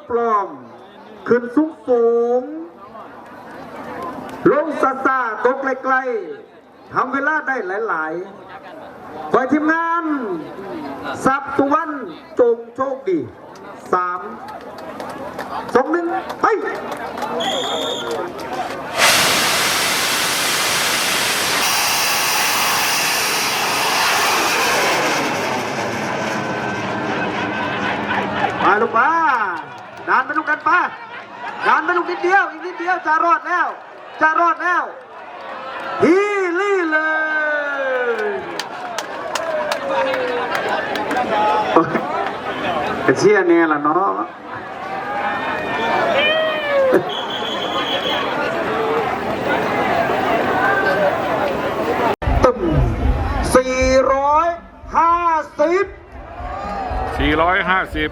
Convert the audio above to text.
ປອມ ຂຶ້ນສູງໆ ລົງຊ້າໆ ຕົກໃກ້ໆ ທຳເວລາໄດ້ຫຼາຍໆ. ຂໍໃຫ້ທີມງານຊັບສຸວັນ ຈົ່ງໂຊກດີ. ສາມ ສອງ ໜຶ່ງ ໄປ! ໄປລູກ ໄປ! ດັນໄປລູກ ດັນໄປ! ດັນໄປລູກ ນິດດຽວ ອີກນິດດຽວ ຈະຮອດແລ້ວ ຈະຮອດແລ້ວ! ຮີລີເລີຍ ກະເຊຍແນ່ລະເນາະ. ຕຶ້ມ ສີ່ຮ້ອຍຫ້າສິບ ສີ່ຮ້ອຍຫ້າສິບ